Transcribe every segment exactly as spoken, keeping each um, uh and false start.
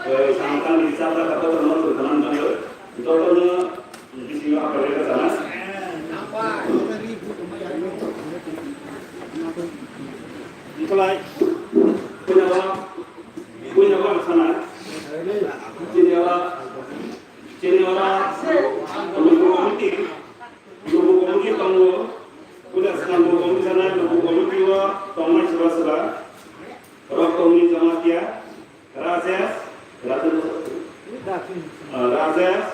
Samtang di chata kata termasuk dalam tanda. Jotono bisingo apa mereka sana. Nikolai, punya apa? Punya apa sana? Sini apa? Sini apa? Lugu komiti, lugu komiti tongo. Punya sekarang lugu komiti sana, lugu komiti wa tongo siapa siapa. Rok komiti sama dia. Rajesh, Rajesh, uh, Rajesh,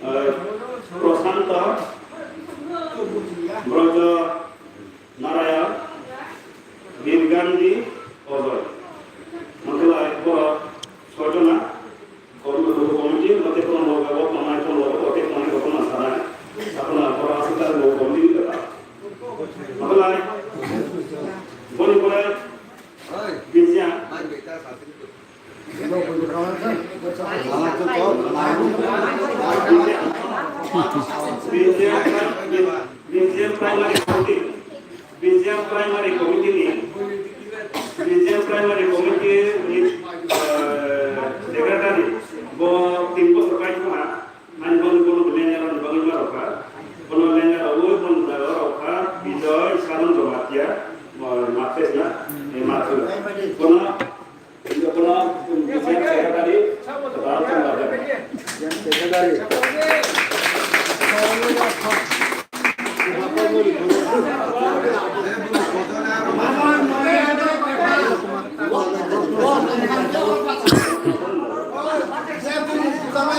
uh, Prasanta, Braja Narayan, Bir Gandhi, Ojoy. Mangkala borok soijona, kom-, komiti, mate kono logo, kono logo, kono logo, kono sana. Apna borok asukar logo komiti kata. Mangkala, boni pore, Bijya. B G M Primary Committee, B G M Primary Committee ni, B G M Primary Committee ni, eh, Secretary, bo tin bosor pai kha, ani bo bono lenga rok ni bagwi ma rok kha, bono lenga rok ui bono jaga rok kha, Bijoy, Saron Jamatia, eh, Mathes na, eh, Mathu. Bono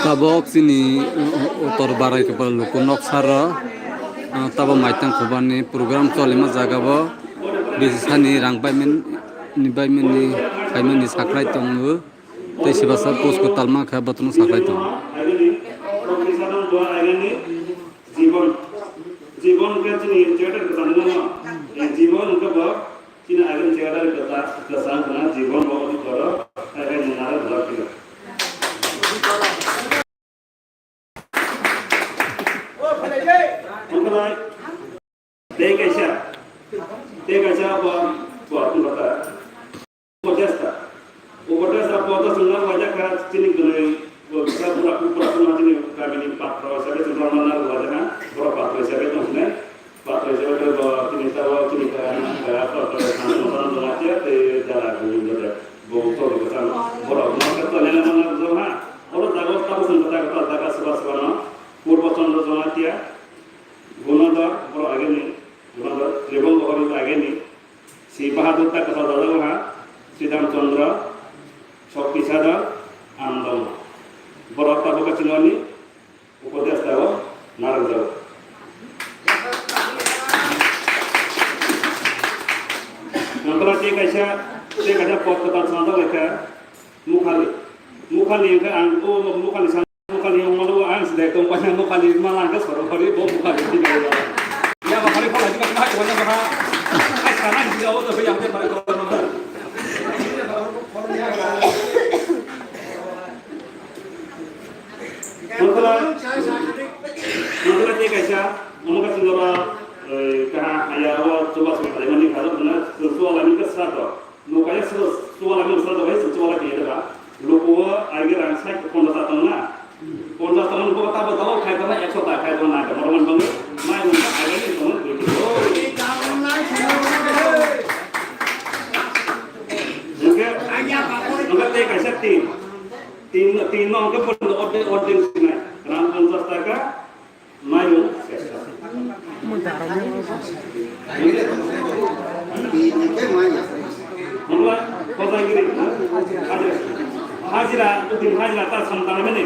Tabok chini, uh, uh, utor barai kepala luku nok saro, uh, tabo maitang khobani program cholima jaga bo. Bisisani rang payment ni, payment ni, payment ni sakrai tongo. Tei sibasa post kwtal ma kha, botono sakrai tongo. Jibon, jibon khe chini theater kwchangma no. Jibon khe bo chini agin theater kwchang, kwchang khna jibon bo odi koro, agin nara dwar kilo. Tei kaisa, tei kaisa bo, bo, bo, upodesta. Upodesta bo to sungna wajak kha chini gwnwi, bo kisa bura, bura, bura chini kamini patro hisabe chwng rwna wajak kha, borok patro hisabe tong sinai. Patro hisabe bo chini tawo chini kaya, kaya, patro, patro, patro, patro, tei jara gwnwi bo de. Bo to bo kisa borok no kisa lena mana bo ha. Oro jago tabo sung kata kata jaga suba suba no. Purbo Chandra Jamatia. Gunodor, borok ageni, Gunodor, Tribong Bohori ageni, Sri Bahadur ta kwtal dajak ha, Sri Ram Chandra, Shakti Sadar, Anandama. Borok tabuk kachingoni, upodesh dago, narwk jago. Nangkala tei kaisa, tei kaisa pot kwtal swngjak laikha, Mukhali. Mukhali hwnkhe ang o Mukhali sa Mukhali wngmano ang se de tong paina Mukhali mala hwnkhe soro hori bo Mukhali di bai. Ya ba hori phala di ba hai ko na ba. Ai sana di jawo to ya hwnkhe hori ko na. Mangkala, mangkala tei kaisa, omo kaisa nora, eh, kaha aya o chuba chuba khlaimani kha na, chuba laimani kha sra to. Nokaya sro, chuwala ni sro dogai, chuwala khe da. Luku o aige rang sai pondas ta tong na. Pondas ta tong ko ta ba dalo khai ta na ekso ta khai ta na ka. Normal bang mai mun ta aige ni tong dui kilo. Oke. Oke, te kaisa tin. Tin, tin no ke pon orde orde sinai. Rang pondas ta ka. Mayung sesa. Mangla, Kojagiri, hajira, hajira, din hajira ta samtang mene,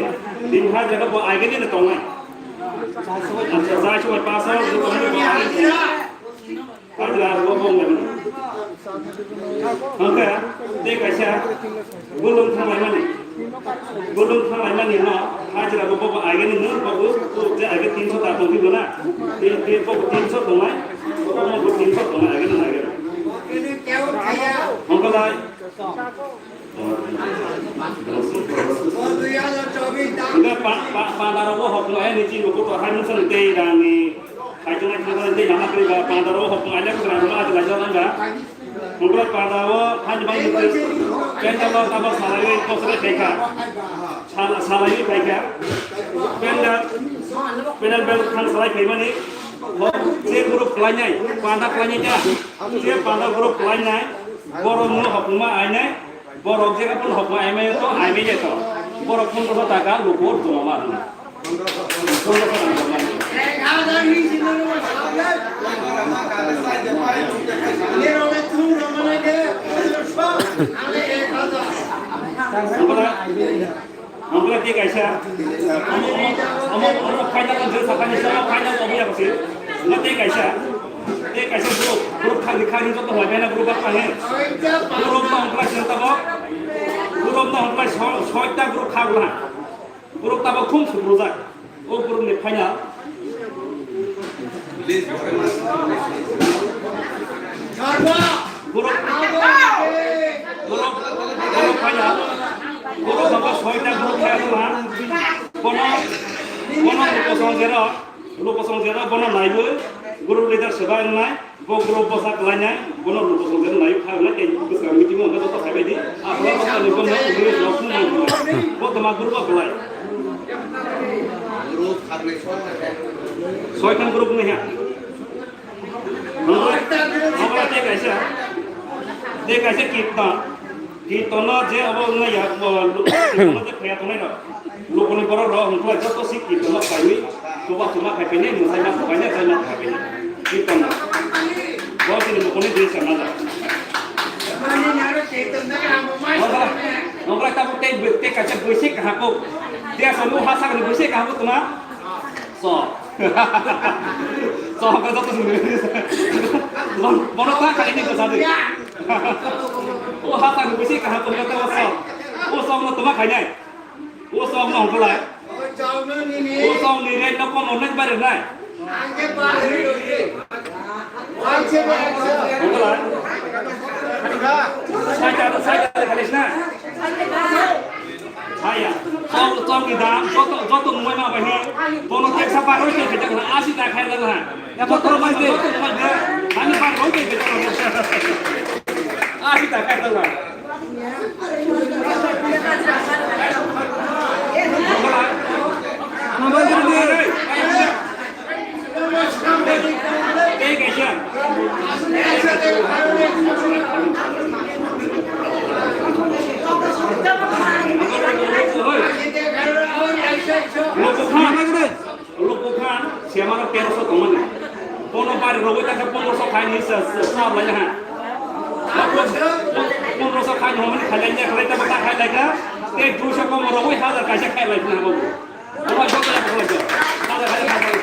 din hajira ka bo aige din tongai. Acha, jai chumai pasa, Hajra aro bo bong nani. Hwnkhe tei kaisa gulung thanglaimani. Gulung thanglaimani no hajra bo bobo aigani no bobo je aige tinso ta tongpi bona. Te, te bobo tinso tongnai. Bobo bobo tinso tongnai aigani aigani. Hwnkhe lai. Hwnkhe pa, pa, pa daro bo hokno ai ni chini bo kotor hai mungsa ni tei rani. Kaitor nai thangsa tei nama kri ba, panda ro hok ngai le kra ma ajla jana ga. Mungkra panda wo han bang ni. Pendal o tabok salaiwi bosre phaikha. Sal-, salaiwi phaikha. Pendal, pendal bel thang salai phaimani. Bo je group khlainai, panda khlainai ya. Je panda group khlainai, borok no hokma ainai, borok je phun hokma ainai to, ainai to. Borok phun ko taka lukur joma ma. Ang kula tei kaisa, omo, omo, omo, omo final ang jesa kani sa, final omo ya kasi. Nga tei kaisa, tei kaisa group, group khani khani joto hoi bena group apa he. Group no ang kula senta bo, group no ang kula so, soita group khagla. Borok tabok thum subrujak. O borokni final. Borok, borok, borok final. Borok tabok soita borok final ma. Bono, bono Lokosong Jero, Lokosong Jero bono naiwi. Group leader swbai wngnai. Bo group bwsa kwlainai, bono luku songjaknai, kha hwnwi tei bwskang meeting-o hwnkhe joto phaibaidi. Aphuru bwsani bono hwnwi job nai hwnwi. Bo tongma group-o kwlai. Group kharnwi soi. Soikhon group wngwi ha. Nokla, nokla tei kaisa, tei kaisa kirtan. Kirtan-o je abo wngya, kirtan-o je phaiya tongnai rok. Lukuni borok rok wngkha joto si kirtan no kaiwi chuba chuma khai phaini, mwsai ma khabaini, chai ma khabaini. Kirtan no. Bo chini lukuni dui chana da. Nokra, nokra tabuk tei bui-, tei kaisa buisi kaham kok. Dia sono hasa ni buisi kaham kok tuma. So. So ka joto sini. Bono ta khai ni ko sadi. O hasa ni buisi kaham kok ta so. O so no tuma khai nai. O song no hongkolai. O song ni rate no kom online bare nai. Hongkolai. Saita, saita khalis na. Haya. Song, song ni dam, joto, joto mumai ma bahi. Bono tek sapa roi ke bejak na, asi ta khai la na. Joto mumai de. Joto mumai de. Ani pa roi ke bejak na. Asi ta khai la na. Loko khan, siyamano terosho tongmani. Bono bari rogwi takhe pondroso khaini sa, sa, sa lai ha. Pondroso khaini homani khailai ya, khalai ta bata khailai ka. Te duiso kom rogwi hazar kaisa khailai na bobo. Bono joto ya bobo. Hazar khailai khailai.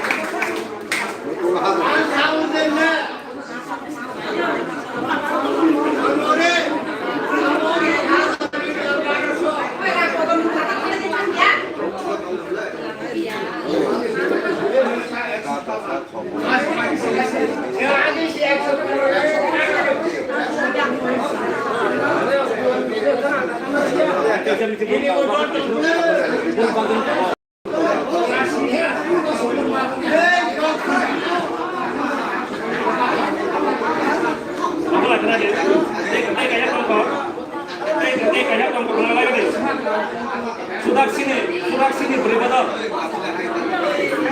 Sudaksini, Sudaksini bwrwi bodol.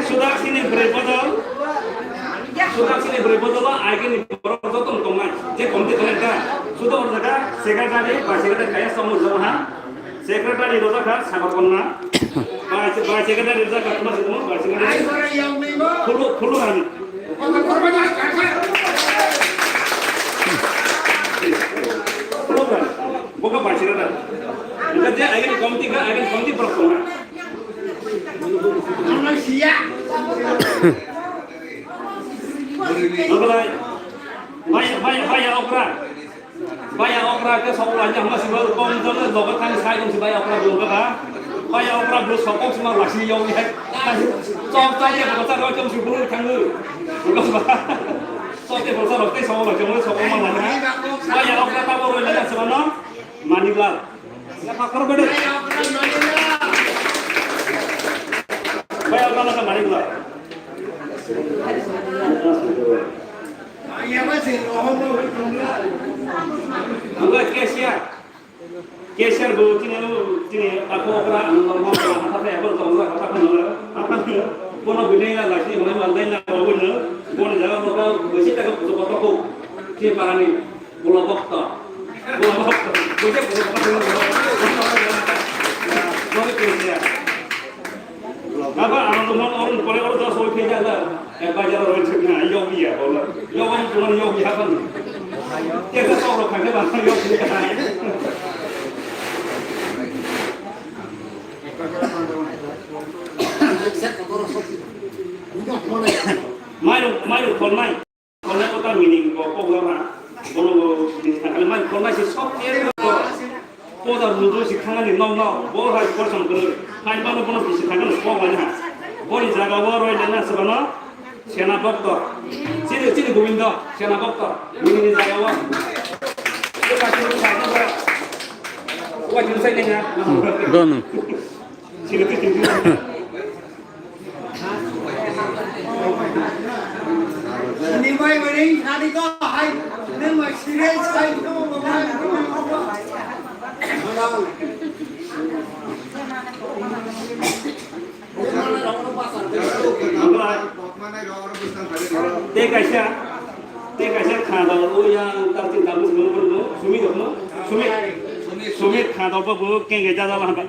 Sudaksini bwrwi bodol. Sudaksini bwrwi bodol, agini borok joto tongnai. Je committee tongnai ta. Sudo orjaga secretary, vice secretary kaya somo jaha. Secretary rojak kha Sagar Konna. Vice, vice secretary rojak kha Kumar Singh, vice secretary. Phulu, Phulu Rani. Phulu Rani. Boka vice secretary. Enka je agini committee kha, agini committee borok tongnai. Ang siya. Oblai. Baya, baya, baya okra. Baya okra ke sok lanja hama sibo kom jone logo thani sai kom si baya okra bung ka. Baya okra bung sok kom sima lasi yong ye. Chok chok ye basa roi kom si bung thang lu. Chok ye basa roi te sok lanja sok kom ma lanja. Baya okra ta bo roi lanja sima no. Manik Lal. Ya pakar bede. Baya okra na Manik Lal. Ang cashier. Cashier bo chini, chini ako okra ang normal ko hata khe abo jong la hata khe nang hata khe bono binai la lasi hwnwi mal dai na bo no boni jaga bo ka besi ta ko ko ko chi parani bola bokta bola bokta besi bola bokta bola bokta. Baba, ang to mon orun pore oro dos oi khe jala. Eh, bajar oi thik na, yok ya, bola. Yok ang to yok ya kan. Kesa sok rok khang ba yok ya. Mairum, mairum khol mai. Khornai kota meaning bo kok lama. Bono bo bini thangkali mai khornai se sok ye bo. Poda mudu si thangani nok nok. Bo hai korsam kono. Hai mano bono bisi thangani kok lai ha. Boni jaga o roi lena sebano. Sena bokto. Chini, chini Gobindo. Sena bokto. Nini jaga o. Ko ka chini sa ko. Ko ka chini sa ni ha. Dono. Chini, chini, chini. Ni bai bai ni sari ko hai, nang bai serious hai ko bai. Tei kaisa, tei kaisa khana o yang tak tin tak sumi dok no, sumi, sumi, sumi khana o bo kenge jajal hambai.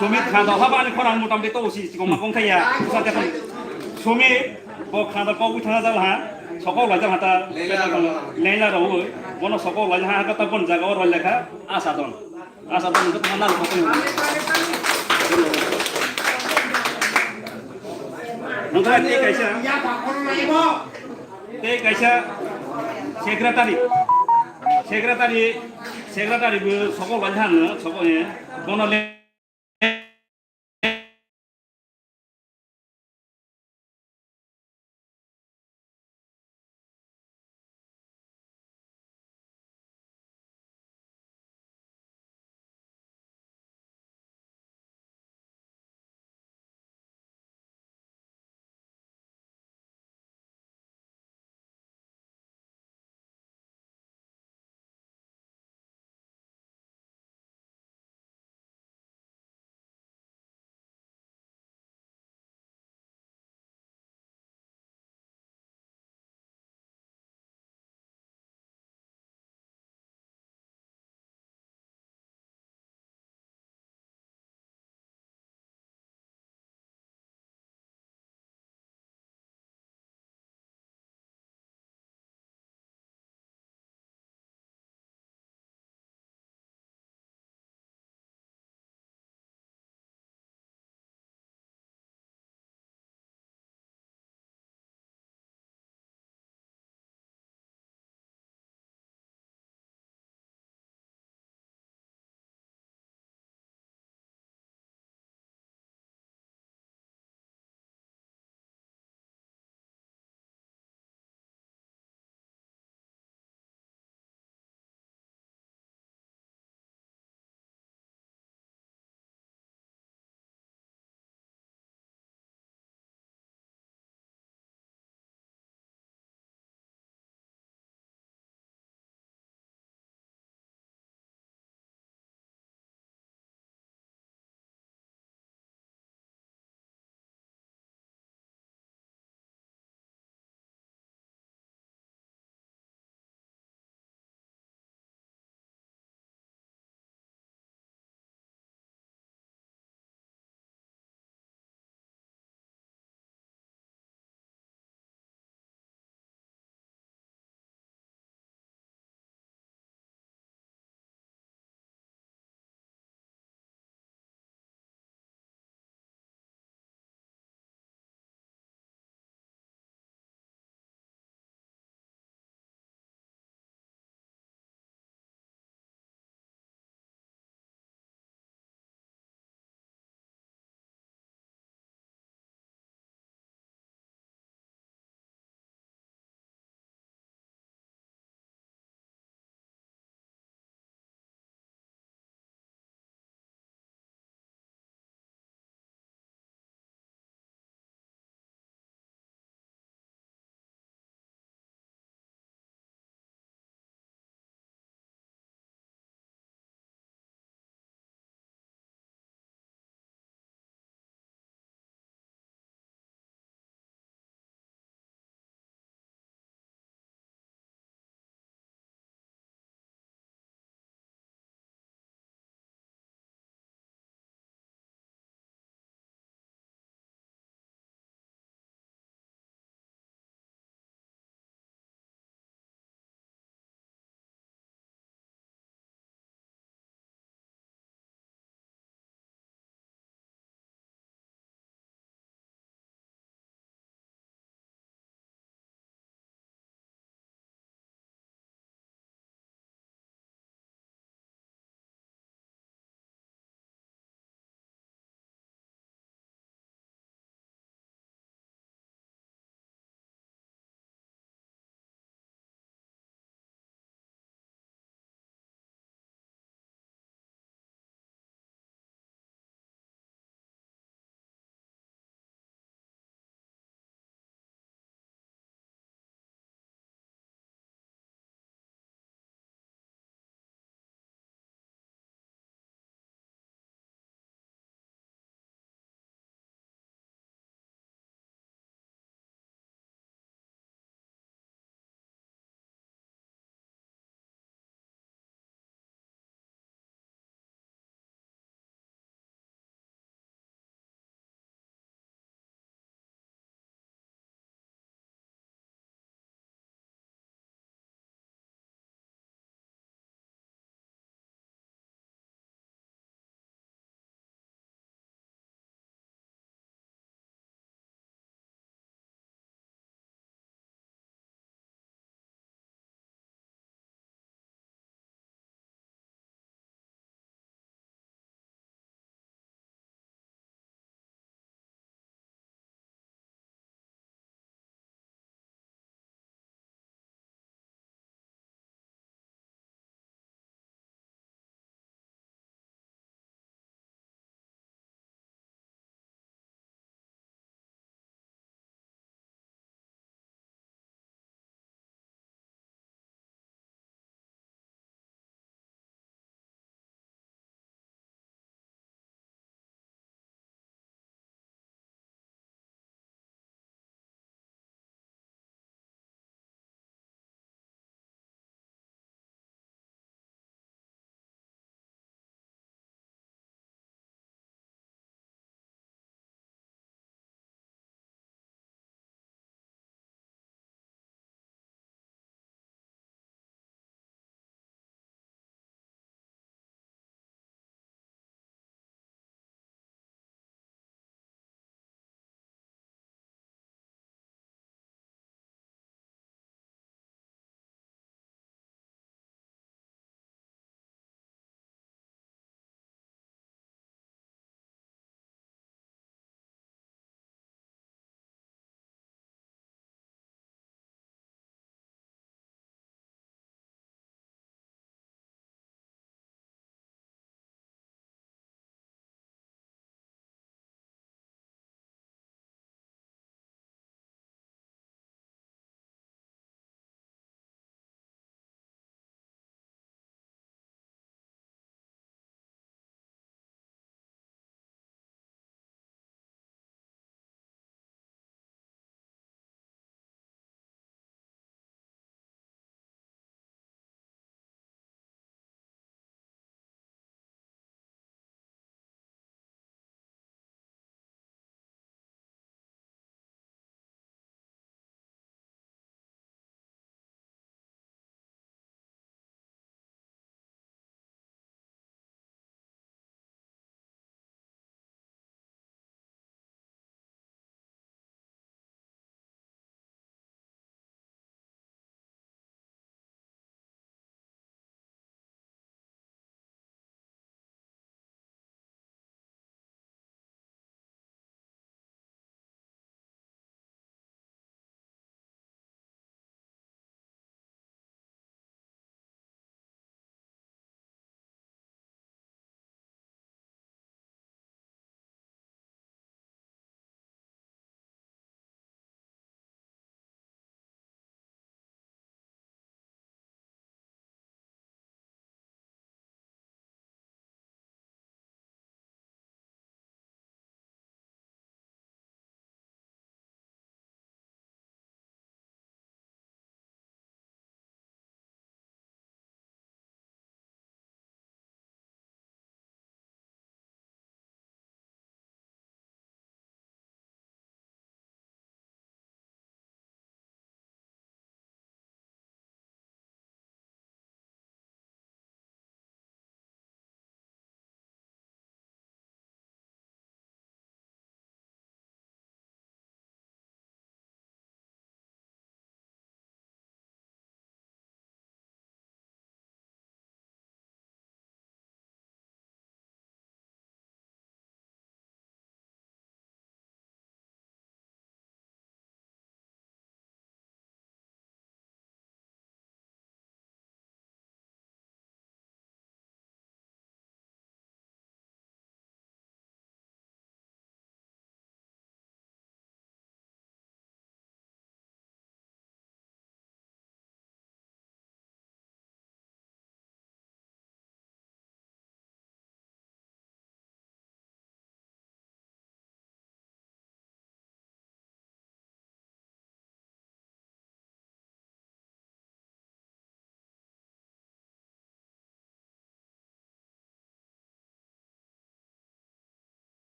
Sumit khan da haba ani khorang motamti to usi sikong makong thaya. Usa te khan. Sumit bo khan da kok uthana jal ha. Sokok lai jal ha ta. Leila ro. Bono sokok lai ha ka ta bon jaga ro lekha. Asa don. Asa don ko mana ko. Nang ka te kaisa. Te kaisa secretary. Secretary, secretary bo sokok lai ha no sokok he. Bono le